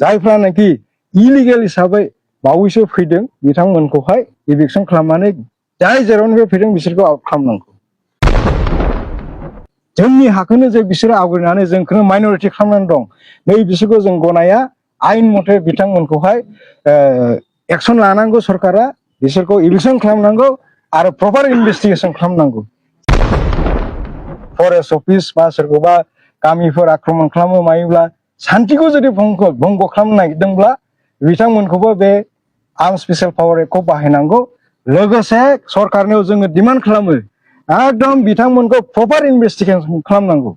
जायफ्रानाखि इलिगेल हिसाबै बावैसो फैदों बिथांमोनखौहाय इभिक्सन खालामनानै जाय जेरावनिफ्राय फैदों बिसोरखौ आउट खालामनांगौ। जोंनि हाखौनो जे बिसोरो आवग्रिनानै जोंखौनो माइनरिटि खालामनानै दं। नै बिसोरखौ जों गनाया। आयेन मथे बिथांमोनखौहाय एक्सन लानांगौ सरकारा, बिसोरखौ इभिक्सन खालामनांगौ आरो प्रपार इनभेस्टिगेसन खालामनांगौ। फरेस्ट अफिस बा सोरखौबा गामिफोर आक्रमण खालामो मायोब्ला सान्थिखौ जुदि भंग खालामनो नागिरदोंब्ला बिथांमोनखौबो बे आर्म स्पेसियेल पावार एक्टखौ बाहायनांगौ। लोगोसे सरकारनियाव जोङो डिमान्ड खालामो एकदम बिथांमोनखौ प्रपार इनभेस्टिगेसन खालामनांगौ।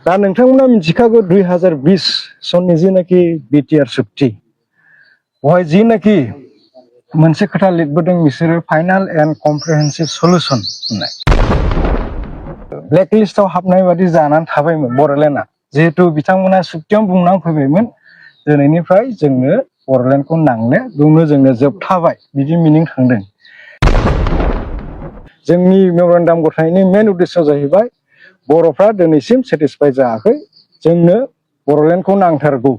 दा नोंथांमोना मिथिखागौ 2020 सननि जिनाखि बिटिआर सुक्ति बेवहाय जिनाखि मोनसे खोथा लिरबोदों बिसोरो फाइनाल एन्ड कमप्रिहेन्सिभ सलुसन होननाय। ब्लेकलिस्टआव हाबनाय बादि जानानै थाबायमोन बड'लेण्डआ, जिहेतु बिथांमोना सुक्तियाव बुंनानै फैबायमोन दिनैनिफ्राय जोंनो बड'लेण्डखौ नांले, बेयावनो जोंनो जोबथाबाय बिदि मिनिं थांदों। जोंनि मेमरेन्डाम गथायनायनि मेन उद्देश्यआ जाहैबाय बर'फ्रा दिनैसिम सेटिसफाइ जायाखै, जोंनो बड'लेण्डखौ नांथारगौ।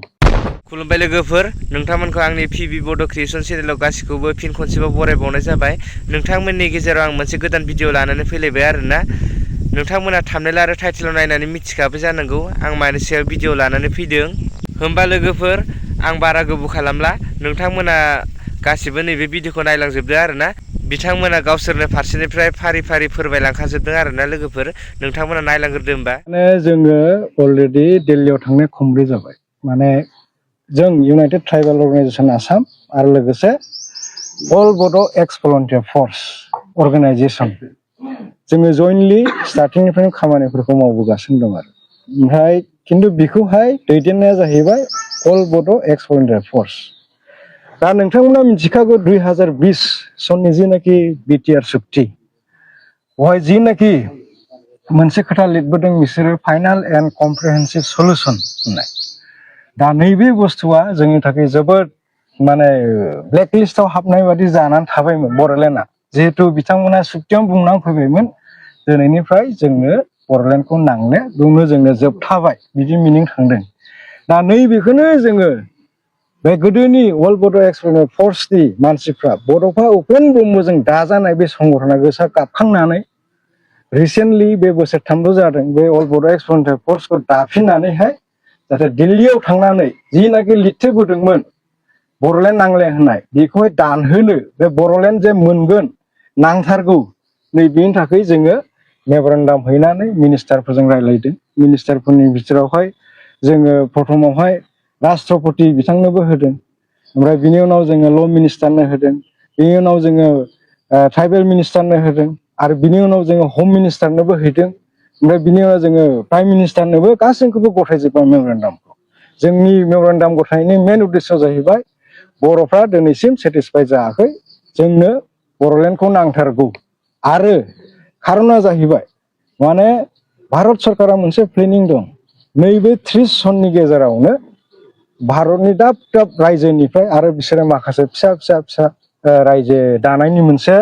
खुलुमबाय लोगोफोर, नोंथांमोनखौ आंनि पिबि बड' क्रिएसन चेनेलाव गासिखौबो फिन खनसेबाव बरायबावनाय जाबाय। नोंथांमोननि गेजेराव आं मोनसे गोदान भिडिअ लानानै फैलायबाय आरोना। नोंथांमोना थाम्बनेल आरो टाइटेलाव नायनानै मिथिखाबाय जानांगौ आं मानि सायाव भिडिअ लानानै फैदों। होमबा लोगोफोर, आं बारा गोबाव खालामला, नोंथांमोना गासिबो नैबे भिडिअखौ नायलांजोबदो आरोना। बिथांमोना गावसोरनो फारसेनिफ्राय फारि फारि फोरमायलांखाजोबदों आरोना लोगोफोर, नोंथांमोना नायलांग्रोदो होमबा। जोङो अलरेडि दिल्लीयाव थांनाय खमब्रै जाबाय। माने जों इउनाइटेड ट्राइबेल अर्गानाइजेसन आसाम आरो लोगोसे अल बड' एक्स भलन्टियार फर्स अर्गानाइजेसन, जोङो जयेन्टलि स्टार्टिंनिफ्रायनो खामानिफोरखौ मावबोगासिनो दं आरो। ओमफ्राय खिन्थु बेखौहाय दैदेननाया जाहैबाय अल बड' एक्स भलन्टियार फर्स। दा नोंथांमोना मिथिखागौ 2020 सननि जिनाखि बिटिआर सुक्ति बेवहाय जिनाखि मोनसे खोथा लिरबोदों बिसोरो फाइनाल एन्ड कमप्रिहेन्सिभ सलुसन होननाय। दा नैबे बुस्थुआ जोंनि थाखाय जोबोद माने ब्लेकलिस्टआव हाबनाय बादि जानानै थाबायमोन बड'लेण्डआ, जिहेतु बिथांमोना सुक्तियाव बुंनानै फैबायमोन दिनैनिफ्राय जोंनो बड'लेण्डखौ नांले, बेयावनो जोंनो जोबथाबाय बिदि मिनिं थांदों। दा नैबेखौनो जोङो बे गोदोनि अल बड' एक्स भलन्टियार फर्सनि मानसिफ्रा बड'फा उपेन ब्रह्मजों दाजानाय बे संगठना गोसा गाबखांनानै रिसेन्टलि बे बोसोरथामल' जादों बे अल बड' एक्स भलन्टियार फर्सखौ दाफिननानैहाय जाहाथे दिल्लीयाव थांनानै जिनाखि लिरथेबोदोंमोन बड'लेण्ड नांले होननाय, बेखौहाय दानहोनो, बे बड'लेण्ड जे मोनगोन नांथारगौ, नै बेनि थाखाय जोङो मेमरेन्डाम हैनानै मिनिस्टारफोरजों रायज्लायदों। मिनिस्टारफोरनि बिथोरावहाय जोङो प्रथमावहाय राष्ट्रपति बिथांनोबो होदों, ओमफ्राय बिनि उनाव जोङो ल' मिनिस्टारनो होदों, बिनि उनाव जोङो ट्राइबेल मिनिस्टारनो होदों, आरो बिनि उनाव जोङो हम मिनिस्टारनोबो हैदों, ओमफ्राय बिनि उनाव जोङो प्राइम मिनिस्टारनोबो गासैखौबो गथायजोब्बाय मेमरेन्डामखौ। जोंनि मेमरेन्डाम गथायनायनि मेन उद्देश्यआ जाहैबाय बर'फ्रा दिनैसिम सेटिसफाइ जायाखै, जोंनो बड'लेण्डखौ नांथारगौ। आरो खारना जाहैबाय माने भारत सरकारा मोनसे प्लेनिं दं, नैबे 30 सननि गेजेरावनो भारतनि दाब दाब रायजोनिफ्राय आरो बिसोरो माखासे फिसा फिसा फिसा रायजो दानायनि मोनसे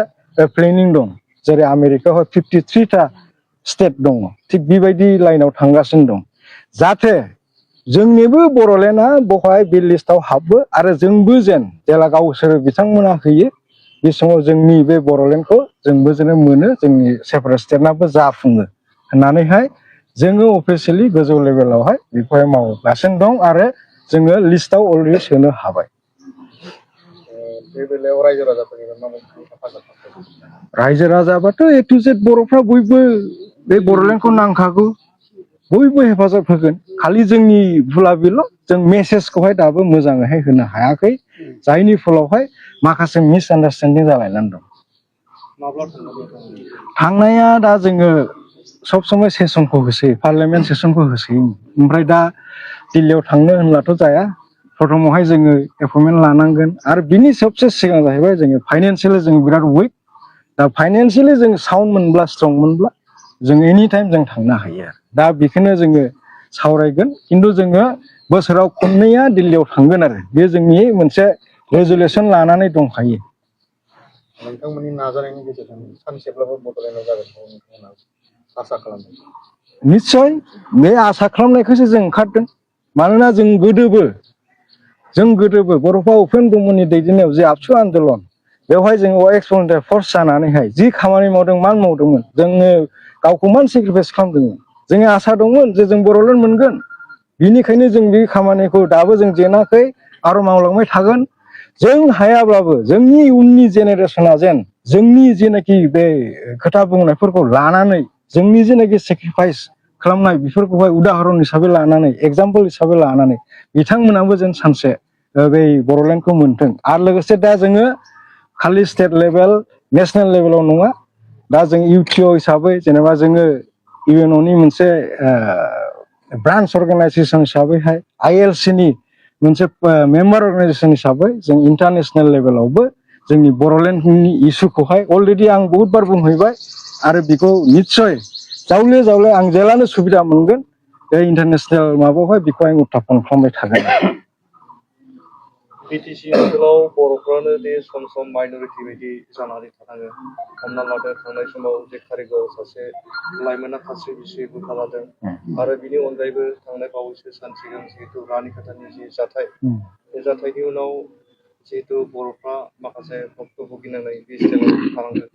प्लेनिं दं। जेरै आमेरिकायावहाय 53टा स्टेट दङ, थिग बेबायदि लाइनाव थांगासिनो दं। जाहाथे जोंनिबो बड'लेण्डआ बहाय बे लिस्टआव हाबो आरो जोंबो जेन जेला गावसोर बिथांमोना होयो बे समाव जोंनि बे बड'लेण्डखौ जोंबो जेन मोनो, जोंनि सेपारेट स्टेटआबो जाफुङो होननानैहाय जोङो अफिसियेलि गोजौ लेभेलावहाय बेखौहाय मावगासिनो दं आरो जोङो लिस्टआव अलरेडि सोनो हाबाय। बे बेलायाव रायजो राजाफोरनि रायजो राजाबाथ' ए टु जेड बर'फ्रा बयबो बे बड'लेण्डखौ नांखागौ, बयबो हेफाजाब होगोन। खालि जोंनि भुला बेल' जों मेसेजखौहाय दाबो मोजाङैहाय होनो हायाखै, जायनि फलावहाय माखासे मिसआन्डारस्टेन्डिं जालायनानै दं। थांनाया दा जोङो सब समय सेसनखौ होसोयो, पार्लियामेन्ट सेसनखौ होसोयो। ओमफ्राय दा दिल्लीयाव थांनो होनब्लाथ' जाया, प्रथमावहाय जोङो एपइन्टमेन्ट लानांगोन। आरो बिनि सबसे सिगां जाहैबाय जोङो फाइनान्सियेलि जों बिराद उइक। दा फाइनान्सियेलि जों साउन्ड मोनब्ला, स्ट्रं मोनब्ला जों एनि टाइम जों थांनो हायो। दा बेखौनो जोङो सावरायगोन, खिन्थु जोङो बोसोराव खननैया दिल्लीयाव थांगोन आरो बे जोंनि मोनसे रेजुलेसन लानानै दंखायो। नोंथांमोननि नाजानायनि गेजेरजों सानसेब्लाबो बड'लेण्डआव जागोनखौ नोंथांमोना आसा खालामदों? निस्सय, बे आसा खालामनायखौसो जों ओंखारदों। मानोना जों गोदोबो बर'फा उपेन्द्र ब्रह्मनि दैदेननायाव जे आबसु आन्दलन बेवहाय जोङो एक्स भलन्टियार फर्स जानानैहाय जि खामानि मावदों मान मावदोंमोन जोङो गावखौ मान सेक्रिफाइस खालामदोंमोन जोङो आसा दंमोन जे जों बर'लेण्ड मोनगोन बिनिखायनो जों बे खामानिखौ दाबो जों जेनाखै आरो मावलांबाय थागोन जों हायाब्लाबो जोंनि उननि जेनेरेसना जेन जोंनि जेनाखि बे खोथा बुंनायफोरखौ लानानै जोंनि जेनाखि सेक्रिफाइस खालामनाय बेफोरखौहाय उदाहरन हिसाबै लानानै एग्जाम्पल हिसाबै लानानै बिथांमोनाबो जेन सानसे बै बर'लेण्डखौ मोनथों आरो लोगोसे दा जोङो खालि स्टेट लेभेल नेसनेल लेभेलाव नङा दा जों इउटिअ हिसाबै जेनेबा जोङो इउएनअनि मोनसे ब्रान्च अर्गानाइजेसन हिसाबैहाय ILC नि मोनसे मेम्बार अर्गानाइजेसन हिसाबै जों इन्टारनेसनेल लेभेलावबो जोंनि बर'लेण्डनि इसुखौहाय अलरेडि आं बहुद बार बुंहैबाय आरो बेखौ निस्सय जावले आं जेलानो सुबिदा मोनगोन बे इन्टारनेसनेल माबायावहाय बेखौ आं उत्थापन खालामबाय थागोन बिटिसि ओनसोलाव बर'फ्रानो दे सम माइनरिटि बायदि जानानै थानाङो हमना लादो थांनाय समाव जे कारिगाव सासे लाइमोना खास्रि बिस्रि बुथारजादों आरो बिनि अनगायैबो थांनाय बावैसो सान सिगां जिहेतु रानिखाथानि जि जाथाय बे जाथायनि उनाव जिहेतु बर'फ्रा माखासे भक्त भुगिनानै बे जेलाव थानांदों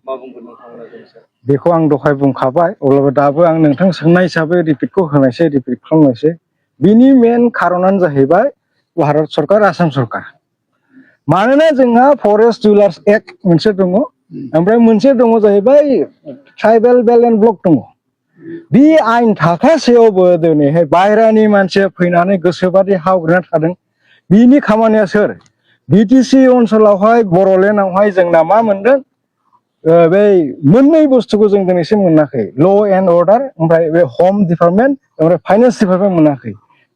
मा बुंगोन नोंथांमोना बेनि सायाव बेखौ आं दहाय बुंखाबाय अब्लाबो दाबो आं नोंथां सोंनाय हिसाबै रिपिट खालामनोसै बिनि मेन खारनानो जाहैबाय भारत सरकार आसाम सरकार मानोना जोंहा फरेस्ट डिउलार्स एक्ट मोनसे दङ ओमफ्राय मोनसे दङ जाहैबाय ट्राइबेल बेल्ट एन्ड ब्लक दङ बे आयेन थाखासेयावबो दिनैहाय बाहेरानि मानसिया फैनानै गोसोबादि हावग्रिना थादों बिनि खामानिया सोर बिटिसि ओनसोलावहाय बर'लेण्डआवहाय जोंना मा मोनदों बे मोननै बुस्थुखौ जों दिनैसिम मोनाखै ल' एन्ड अर्डार ओमफ्राय बे हम डिपार्टमेन्ट ओमफ्राय फाइनेन्स डिपार्टमेन्ट मोनाखै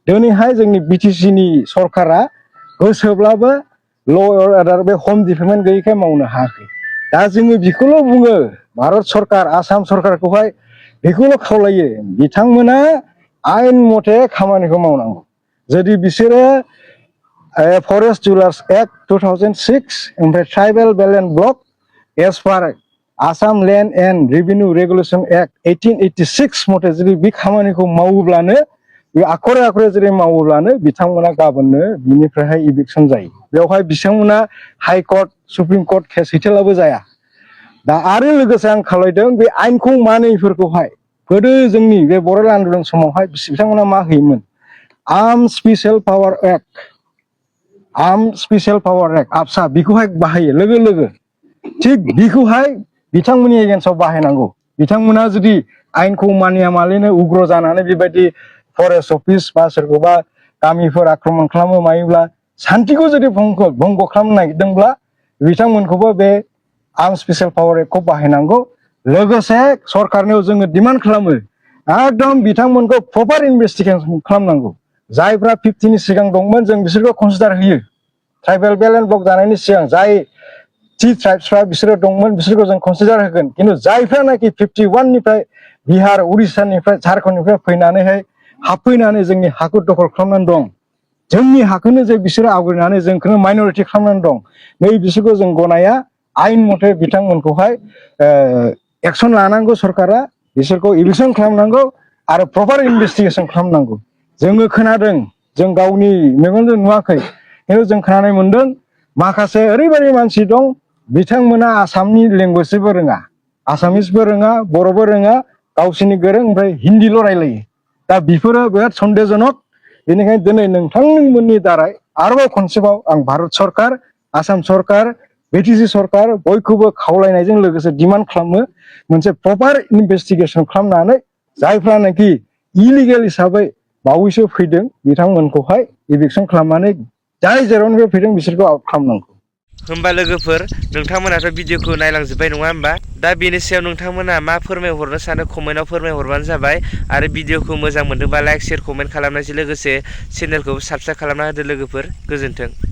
दिनैहाय जोंनि बिटिसिनि सरकारा गोसोब्लाबो ल' अर्डार बे हम डिपार्टमेन्ट गैयैखाय मावनो हायाखै दा जोङो बेखौल' बुङो भारत सरकार आसाम सरकारखौहाय बेखौल' खावलायो बिथांमोना आयेन मथे खामानिखौ मावनांगौ जुदि बिसोरो फरेस्ट डिउलार्स एक्ट 2006 ओमफ्राय tribal belt and block as per Assam land and revenue regulation act 1886 मथे जुदि बे खामानिखौ मावोब्लानो बे आखरे जुदि मावोब्लानो बिथांमोना गाबोननो बिनिफ्रायहाय इभिक्सन जायो बेवहाय बिथांमोना high court supreme court case हैथेलाबो जाया दा आरो लोगोसे आं खावलायदों बे आयेनखौ मानिफोरखौहाय गोदो जोंनि बे बर'लेण्ड आन्दलन समावहाय बिथांमोना मा होयोमोन आर्म स्पेसियेल पावार एक्ट आबसा बेखौहाय बाहायो लोगो थिग बेखौहाय बिथांमोननि एगेन्स्टआव बाहायनांगौ बिथांमोना जुदि आयेनखौ मानिया मालिनो उग्र जानानै बेबायदि फरेस्ट अफिस बा सोरखौबा गामिफोर आक्रमण खालामो मायोब्ला सान्थिखौ जुदि भंग खालामनो नागिरदोंब्ला बिथांमोनखौबो बे आर्म स्पेसियेल पावार एक्टखौ बाहायनांगौ लोगोसे सरकारनियाव जोङो डिमान्ड खालामो एकदम बिथांमोनखौ प्रपार इनभेस्टिगेसन खालामनांगौ जायफ्रा 50नि सिगां दंमोन जों बिसोरखौ कनसिडार होयो ट्राइबेल बेल्ट एन्ड ब्लक जानायनि सिगां जाय थि ट्राइब्सफ्रा बिसोरो दंमोन बिसोरखौ जों कनसिडार होगोन खिन्थु जायफ्रानाखि 51 निफ्राय बिहार उरिष्यानिफ्राय झारखन्डनिफ्राय फैनानैहाय हाबफैनानै जोंनि हाखौ दखल खालामनानै दं जोंनि हाखौनो जे बिसोरो आवग्रिनानै जोंखौनो माइनरिटि खालामनानै दं नै बिसोरखौ जों गनाया आयेन मथे बिथांमोनखौहाय एक्सन लानांगौ सरकारा बिसोरखौ इभिक्सन खालामनांगौ आरो प्रपार इनभेस्टिगेसन खालामनांगौ जोङो खोनादों जों गावनि मेगनजों नुवाखै खिन्थु जों खोनानाय मोनदों माखासे ओरैबायदि मानसि दं बिथांमोना आसामनि लेंगुवेजबो रोङा आसामिसबो रोङा बर'बो रोङा गावसोरनि गोरों ओमफ्राय हिन्दील' रायलायो दा बेफोरो बिराद सन्देहजनक बेनिखायनो दिनै नोंथांमोननि दारै आरोबाव खनसेबाव आं भारत सरकार आसाम सरकार बिटिसि सरकार बयखौबो खावलायनायजों लोगोसे डिमान्ड खालामो मोनसे प्रपार इनभेस्टिगेसन खालामनानै जायफ्रानाखि इलिगेल हिसाबै बावैसो फैदों बिथांमोनखौहाय इभिक्सन खालामनानै जाय जेरावनिफ्राय फैदों बिसोरखौ आउट खालामनांगौ होमबा लोगोफोर नोंथांमोनाथ' भिडिअखौ नायलांजोब्बाय नङा होमबा दा बेनि सायाव नोंथांमोना मा फोरमायहरनो सानो कमेन्टआव फोरमायहरबानो जाबाय आरो भिडिअखौ मोजां मोनदोंबा लाइक शेयार कमेन्ट खालामनायजों लोगोसे चेनेलखौ साबस्क्राइब खालामना होदो लोगोफोर गोजोन्थों।